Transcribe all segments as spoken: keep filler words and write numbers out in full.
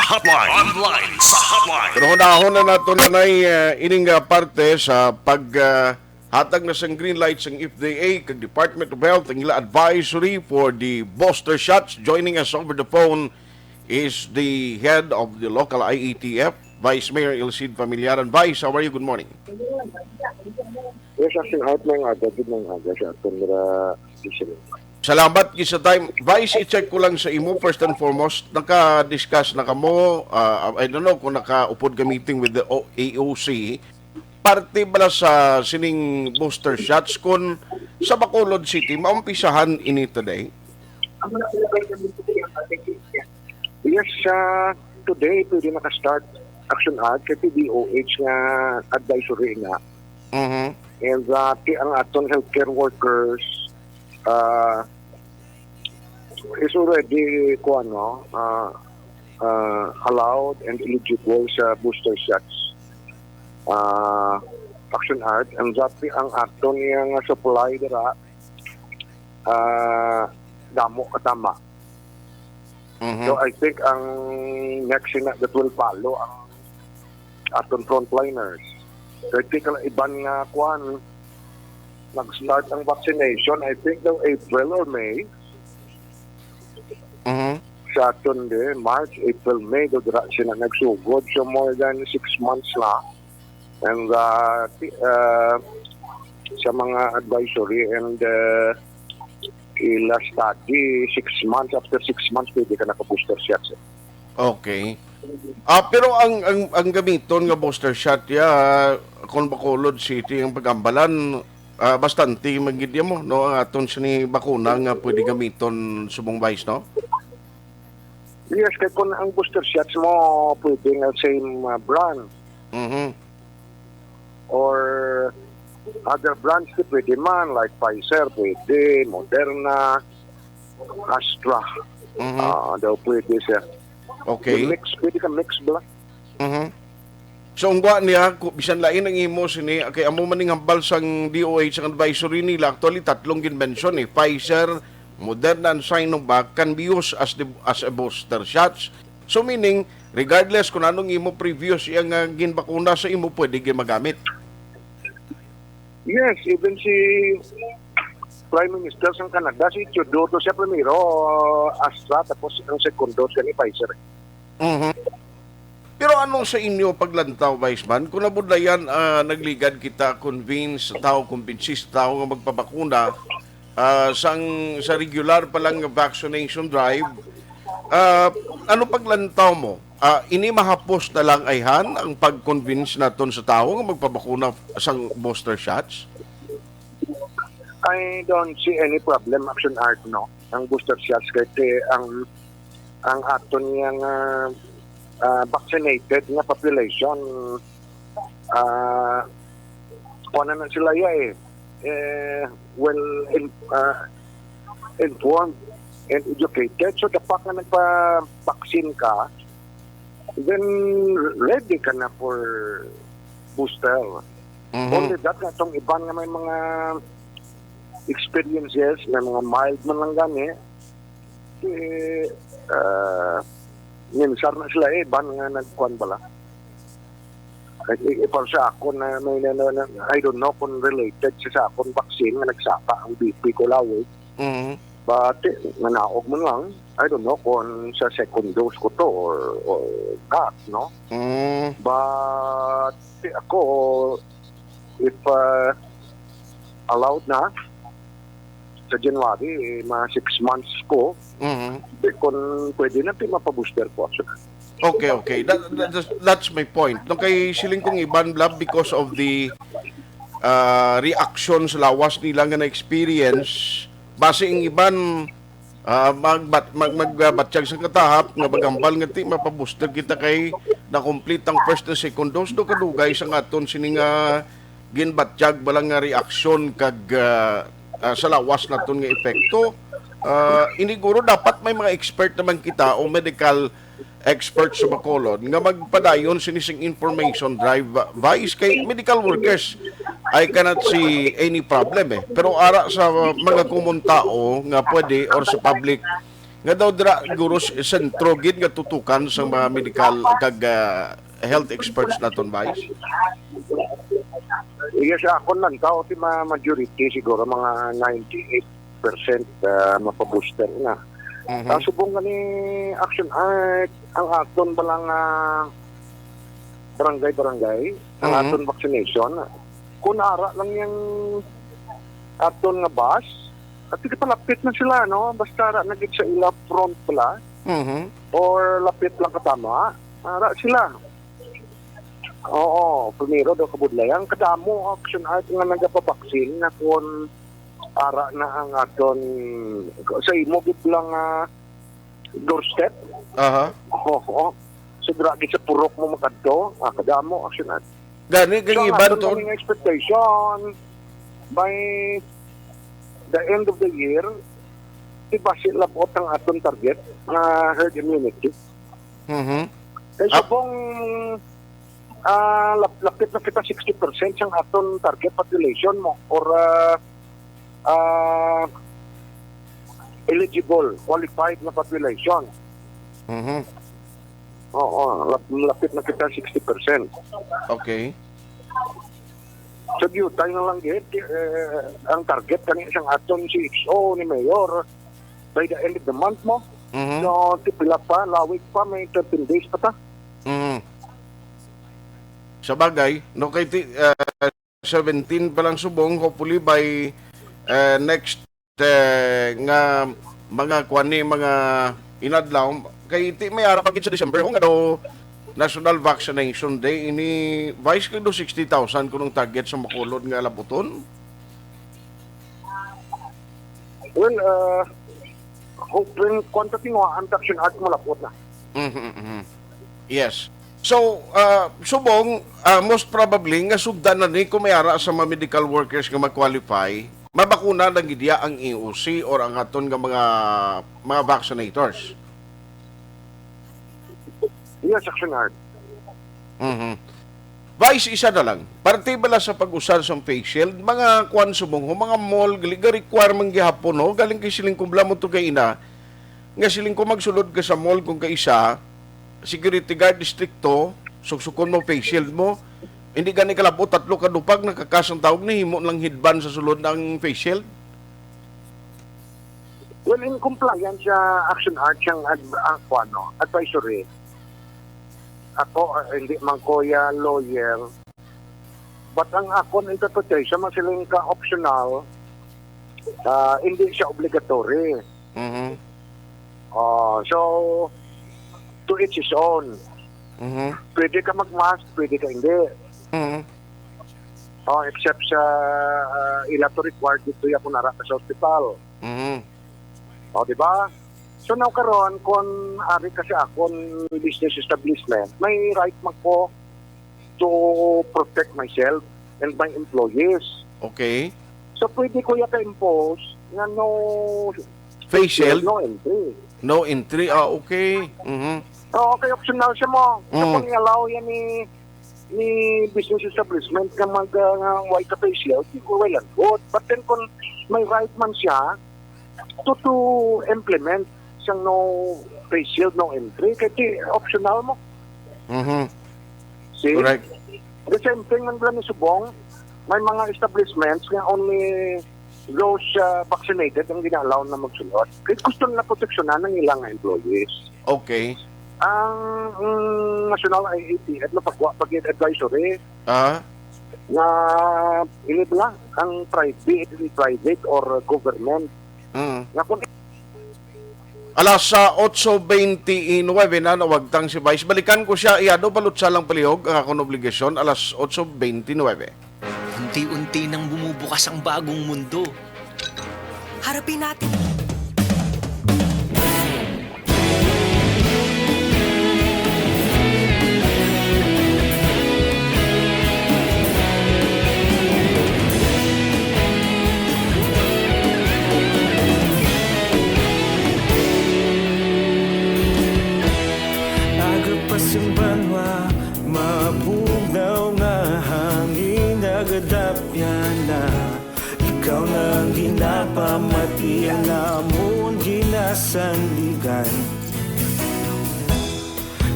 Hotline. Online sa Hotline. Pero hunahon na nato na nay, ah, ining, ah, parte sa pag, ah, hatag na sang green light sang F D A kag Department of Health ang ila advisory for the booster shots. Joining us over the phone is the head of the local I A T F, Vice Mayor Ilcid Familiaran. Vice, how are you? Good morning. Yes, acting out may nga agad may nga agad sa aton nila. Salamat gid sa time. Vice, i-check ko lang sa imo, first and foremost, naka-discuss na kamo, ah, I don't know kung nakaupod ka meeting with the O-, A O C, parte bala sa sining booster shots kung sa Bacolod City, maumpisahan ini today? Yes, ah, today pwede naka-start action ad kay P D O H nga advisory na. Mhm. And, ah, ti-, ang aton healthcare workers, ah, is already, kuwan, no, ah, ah, allowed and eligible sa booster shots. Ah, action ad, and that ang aton nga supply dira, ah, damo katama. Mhm. So, I think ang next na that will follow ang aton frontliners. So, I think ang iban nga, kuwan, nag-start ang vaccination, I think daw April or May. Mhm. Sa aton di, March, April, May, daw dira sila nagsugod. So, more than six months na. And, uh, ti-, uh, sa mga advisory and, uh, ila study, six months, after six months, pwede ka naka-booster shots, eh. Okay. Ah, pero ang, ang, ang gamiton nga booster shot, ya, kung Bacolod City ang pagambalan, ah, bastante man gid mo, no, ang aton sini bakuna nga pwede gamiton subong, Vice, no? Yes, kay kung ang booster shots mo, pwede nga same, uh, brand. Mhm. Or other brands, di pwede man, like Pfizer, pwede, Moderna, Astra. Mhm. Ah, daw pwede siya. Okay. Yung mix, pwede ka mix bala. Mhm. So, ang gwa niya, ku-, bisan lain ang imo sini, kay amo man ning hambal sang D O H, ang advisory nila, actually, tatlong ginmension, eh, Pfizer, Moderna, and Sinovac can be used as the, as a booster shots. So, meaning, regardless kung anong imo previous iya nga ginbakuna sa imo, pwede gyud magamit. Yes, even si Prime Minister sang Canada, si Trudeau, to siya primero, Astra, tapos ang segundo siya ni Pfizer. Mhm. Pero ano sa inyo paglantaw, Vice Man? Kung nabudlayan, ah, nagligad kita, convince tao, kumbinsis tao nga magpabakuna, ah, sang, sa regular pa lang nga vaccination drive, ah, ano paglantaw mo? Ah, ini mahapos na lang ayhan ang pag-convince naton sa tao nga magpabakuna sang booster shots? I don't see any problem, Action Art, no? Ang booster shots, kay ang, ang aton yang, ah, ah, vaccinated nga population, ah, kuwan na sila, ya, eh, eh, well in-, ah, informed and educated. So, the fact nga nagpa-vaccine ka, then ready ka na for booster. Mhm. Only that nga itong iban nga may mga experiences, may mga mild man lang gani, eh, ah, minsar na sila, eh, iban nga nagkuan bala. Eh, eh, para sa ako na, may, na, na, na, I don't know kung related siya sa akong vaccine nga nagsapa ang B P ko lawig. Mhm. But, eh, manaog man lang, I don't know kung sa second dose ko to or, or not, no? Mm. But, eh, ako, if, uh, allowed na, sa January, eh, mga six months ko, Mhm. eh, kung pwede na, ti mapabooster ko, actually. Okay, okay. That, that, that's, that's my point. No, kay siling kong iban, Blab, because of the, ah, reaction sa lawas nila nga na-experience, basi ang iban, ah, magbat-, mag-, magbatyag sa katahap nga maghambal nga ti mapabooster kita kay nakumplit ang first and second dose, do kadugay sa nga aton sini nga ginbatyag bala nga reaksyon kag, ah, ah, sa lawas naton nga epekto. Ah, iniguro dapat may mga expert naman kita o medical experts sa Bacolod nga magpadayon sini sing information drive, ah, Vice, kay medical workers, I cannot see any problem, eh. Pero ara sa mga common tao nga pwede or sa public Nga daw dira, guro, s-, sentro gid nga tutukan sa mga medical kag, ah, health experts naton, Vice? Yes, sa akon lang, tao si ma-, majority siguro, mga ninety-eight percent, ah, mapabooster na. Mhm. Ah, subong gani, Action Art, ang aton ba lang, ah, barangay-barangay, ang Mhm. aton vaccination, kung ara lang yung aton nga bus, at palapit na sila, no? Basta ara na gid sa ila front pala, Mhm. or lapit lang katama, ara sila. Oo, primero daw kabudlay. Ang kadamo, Action Art, nga nagapabaksin na kung ara na ang aton, sa imo gid lang, ah, doorstep. Aha. Oo. So, dira gid sa purok mo makadto, ah, kadamo, Action Art. Gani, So, ang iban aton to. Kaming expectation, by the end of the year, di ba si labot ang aton target nga herd immunity? Mhm. Kay Ap- subong, ah, lap-, lapit na kita sixty percent sang aton target population mo or, ah, ah, eligible, qualified na population. Mhm. Oo, lap-, lapit na kita sixty percent. Okay. So, diutay na lang gid, eh, ang target kani sang aton C X O ni Mayor by the end of the month mo. Mhm. So, ti-, pila pa, lawig pa, may thirteen days pa ta. Mhm. Sa bagay, no, kay ti-, eh, seventeen pa lang subong, hopefully by, eh, next, eh, nga mga kuan ni, mga inadlaw, kay ti may ara pa gid sa December, o nga daw national vaccination day, ini, Vice, kay do sixty thousand kunong target sa Bacolod nga labuton? Well, uh, hoping, kwan ta tinguhaan ta, Action Art, malabot na. Mhm, mhm. Yes. So, uh, subong, uh, most probably, nga sugdan na ni kung may ara sa mga medical workers nga mag-qualify, mabakuna na gid ya ang E O C or ang aton nga mga, mga vaccinators. Yes, Action Art. Mhm. Vice, isa na lang. Parte bala sa pag-usar sang face shield, mga kuan subong, ho, mga mall, gali ga requirement gihapon, no? Galing kay siling kubla mo to kay ina, nga siling ko magsulod ka sa mall kung kaisa, security guard, distrikto, suksukon mo face shield mo, hindi gani kalabo, tatlo ka dupag, nakakas ang tawag ni, himo lang headband sa sulod ang face shield. Well, in compliance sa Action Art siyang ad-, ah, kuwan, no, advisory. Ako, ah, hindi man ko ya lawyer. But ang akon interpretation, man siling ka optional, ah, hindi siya obligatory. Mhm. Ah, so, to each his own. Mhm. Pwede ka mag-mask, pwede ka hindi. Mhm. Oh, except sa, ah, ila to required dito ya kung ara ka sa hospital. Mhm. Oh, di ba? So now karon, kung ari ka sa akon business establishment, may right man ko to protect myself and my employees. Okay. So pwede ko ya ka-impose nga no Face shield? No entry. No entry, ah, okay. Mhm. Oo, kay optional siya mo. So Mm. kung i-allow yan ni, ni business establishment nga mag, ah, nga way ka face shield, di ko way lang good. But then kung may right man siya to, to implement sang no face shield, no entry, kay di optional mo. Mhm. See? Correct. The same thing man lang ni subong, may mga establishments nga only those, uh, vaccinated ang gina-allow na magsulod. Kay gusto nila proteksyonan ang ilang employees. Okay. Ang, mm, National I A T F napagwa pag advisory Ah. nga ini bala ang private, private or government. Mm. Nga kung Alas, ah, otso bente y nuebe na, nawagtang si Vice. Balikan ko siya, iya do, balot sa lang palihog ang akong obligasyon, alas otso bente y nuebe. Unti-unti nang bumubukas ang bagong mundo. Harapin natin. Agapas ang banwa, mabugnaw nga hangin, nagadapya na. Ikaw na ang ginapamati, ang amon ginasandigan.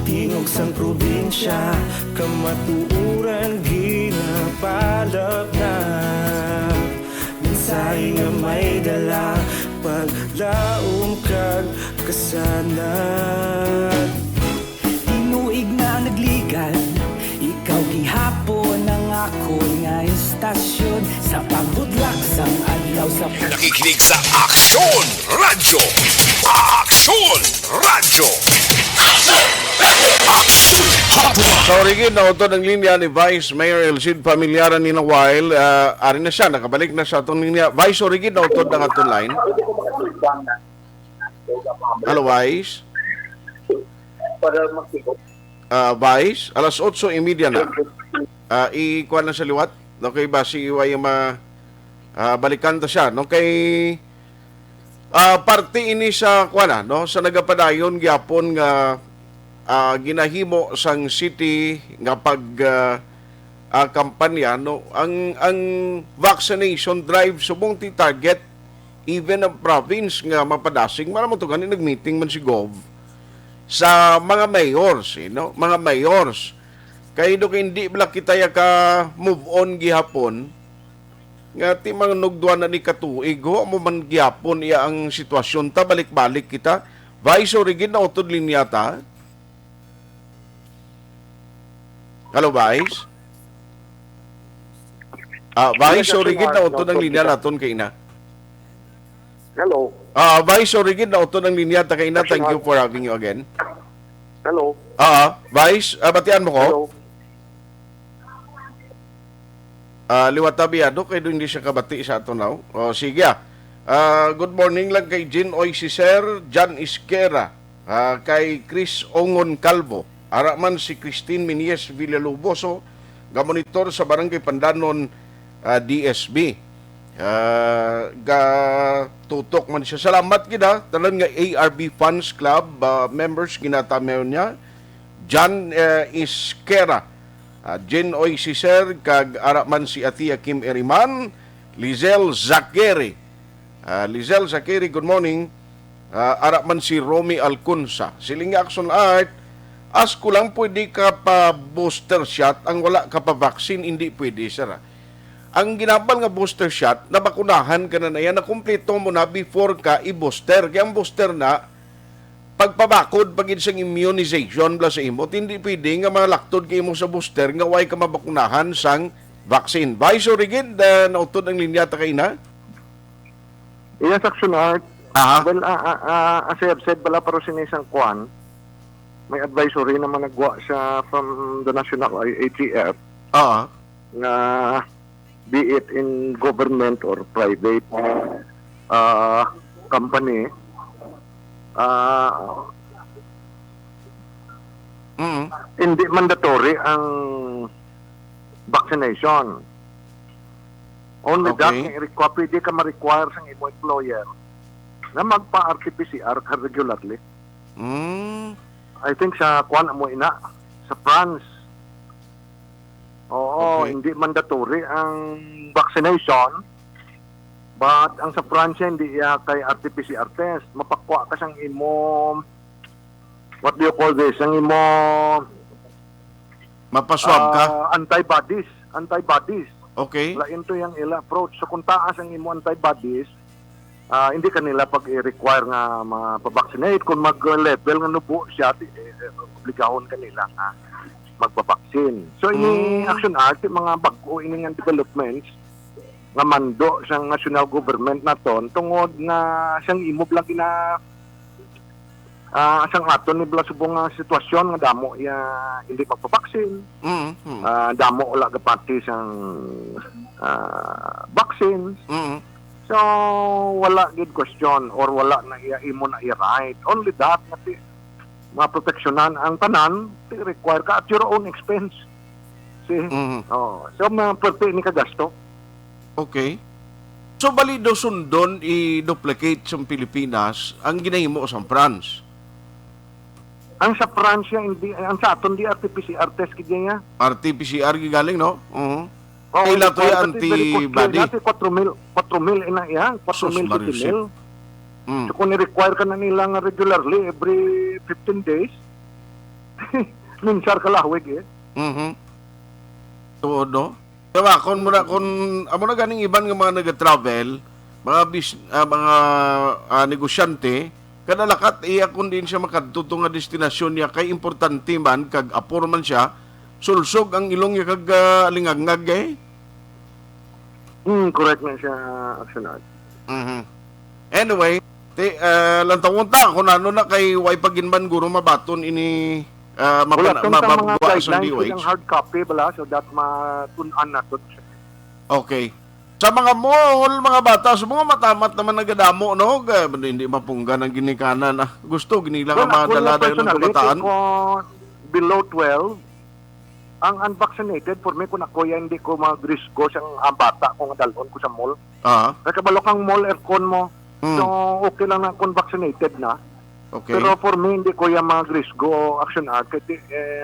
Tingog sang probinsya, kamatuoran ginapalapnap. Mensahe nga may dala, paglaom kag kasanag. Tinuig na nagligad, ikaw gihapon ang akon nga istasyon. Sa pagbudlak sang adlaw, sa Nakikinig sa Aksyon Radyo. Aksyon Radyo. Aksyon Hapon. Sa Origin, nautod ang linya ni Vice Mayor El Cid Familiaran in a while. Ah, ari na siya, nakabalik na sa atong linya. Vice Origin, nautod ang atong line. Hello, Vice. Ah, Vice, alas otso y media na. Ah, ikuha na sa liwat. Okay ba si Iway ma ah, balikan ta siya, no? Kay, ah, parte ini sa, kuwan na, no? Sa nagapadayon gyapon nga, ah, ginahimo sang city nga pag, ah, ah, kampanya, no? Ang, ang vaccination drive subong ti target, even ang province nga mapadasig, man mo to gani nag-meeting man si Gov sa mga mayors, eh, no? Mga mayors. Kay do kay hindi bala kita ya ka move on gihapon, nga ti manugdwa na ni katuig, ho, amo man gyapon iya ang sitwasyon ta, balik-balik kita. Vice Origin, nautod linya ta. Hello, Vice? Ah, Vice Yes, Origin, Senyor, nautod ang nautod linya kita. Naton kay ina. Hello. Ah, Vice Origin, nautod ang linya ta kay ina. Thank you Senyor. For having you again. Hello. Ah, Vice, ah, batian mo ko? Hello. Ah, liwat ta biyado kay doon hindi siya kabati sa ato now. O, sige, ah. Ah, good morning lang kay Jean Oy Siser, Jan Isquera, ah, kay Chris Ongon Calvo, ara man si Christine Minies Villaloboso, gamonitor sa Barangay Pandanon, ah, D S B. Ah, gatutok man siya. Salamat gid, ha, tanan nga A R B Fans Club, ah, members, ginatamaw niya. Jan, eh, Isquera, ah, Jean Oy Siser, kag ara man si Atia Kim Eriman, Lizelle Zakeri. Ah, Lizelle Zakeri, good morning. Ah, ara man si Romy Alcunsa. Siling nga Action Art, ask ko lang, pwede ka pa booster shot, ang wala ka pa vaccine, hindi pwede, sir, ah. Ang ginabal nga booster shot, nabakunahan ka na na yan, nakumpleto mo na before ka i-booster. Kaya ang booster na, pagpabakod pa gid sang immunization bala sa imo, hindi pwede nga malaktod ka imo sa booster nga way ka mabakunahan sang vaccine. Vice Origin, ah, nautod ang linya ta kay na? Yes, Action Art. Aha. Well, ah, ah, ah, as I have said, bala, pero sini sang kwan, may advisory naman nagwa siya from the National I A T F. Oo. Nga be it in government or private, ah, company, ah, Mm. hindi mandatory ang vaccination. Only that Okay. nga i-require, pwede ka ma-require sang imo employer na magpa-R T P C R ka regularly. Mm. I think sa kwan mo ina, sa France. Oo, Okay. hindi mandatory ang vaccination. But ang sa France, hindi iya kay R T P C R test. Mapakwa ka sang imo, what do you call this? Ang imo, Mapaswab ka? ah, antibodies. Antibodies. Okay. Lain to yung ila approach. So kung taas ang imo antibodies, ah, hindi kanila pag-i-require nga mapabaksinate. Kung mag-level nga nubo siya, ti-, eh, obligahon kanila nga magpabaksin. So, ini Mm. Action Art, yung mga bag-o ini nga developments nga mando sang national government naton tungod nga sang imo lang gina-, ah, sang aton ni bala subong nga sitwasyon nga damo ya hindi magpabaksin. Mm, mm. Ah, damo wala gapati sang, ah, vaccines. Mm. So, wala gid question or wala na iya, imo na iya right. Only that nga ti-, maproteksyonan ang tanan, ti require ka at your own expense. See? Mhm. Oh, so, mga perti ni kagasto. Okay. So, bali do sundon i-duplicate sa Pilipinas ang ginahimo sa France? Ang sa France, ya, hindi, ang sa aton di R T P C R test gid niya. R T P C R gigaling, no? Mhm. Oh, Kay lato required yung kasi very costly. Antibody. Dati, kwatro mil, kwatro mil ina iya, Sus, kwatro mil, Marisip. Sete mil. Mm. So, kung i-require ka na nila nga regularly, every fifteen days, minsar ka lahwig eh. Mhm. Tuod, no? Diba, kung muna, kung amo na ganing iban nga mga nag-travel, mga bis-, ah, mga, ah, negosyante, kada lakat iya kung diin siya makadto to nga destinasyon niya, kay importante man, kag apor man siya, sulsog ang ilong niya kag, ah, lingangag, eh. Hmm, correct na siya, Action Art. Mhm. Anyway, ti, ah, lantawon ta kung ano na kay way pa gid man guro mabaton ini, ah, Wala mapana-, tong sa mga mababugwa sa guidelines, D O H. Ang hard copy bala, so that matun-an nato. Okay. Sa mga mall, mga bata, sa mga matamat naman nagadamo, no? Ga-, hindi mapunggan ang ginikanan, ah. Gusto, gini lang Well, ang mga ako nga dala-dala ng personally, kabataan. Ko below twelve, ang unvaccinated, for me, kung ako yan, hindi ko mag-risgo sa ang bata kung dalhon ko sa mall. Ah. Kay kabalo kang mall, aircon mo. Hmm. So, okay lang na kung vaccinated na. Okay. Pero for me, hindi ko yan mag-risgo, Action Art. Kasi, eh,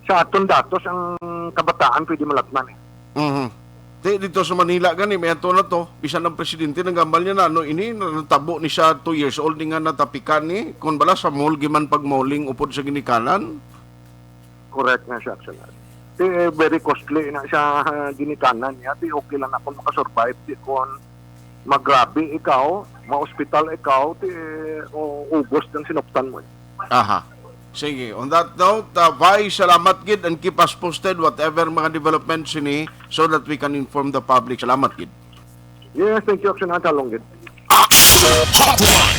sa aton datos, ang kabataan pwede malatman eh. Mhm. Di, dito sa Manila gani, may ato na to. Bisan ang presidente, nanggambal niya na, no, ini, natabo ni siya, two years old, ni nga natapikan ni, kung bala sa mall, giman pag-malling upod sa ginikanan. Correct na siya, Action Art. Di, eh, very costly na siya, ah, ginikanan niya. Di, okay lang na kung makasurvive. Di, kung magrabe ikaw, ma-hospital ikaw, di, eh, o, ubos ng sinuptan mo. Aha. Sige, on that note, uh, Vice, salamat gid and keep us posted whatever mga developments ini so that we can inform the public. Salamat gid. Yes, thank you, Action Art. Halong gid. Action Hotline.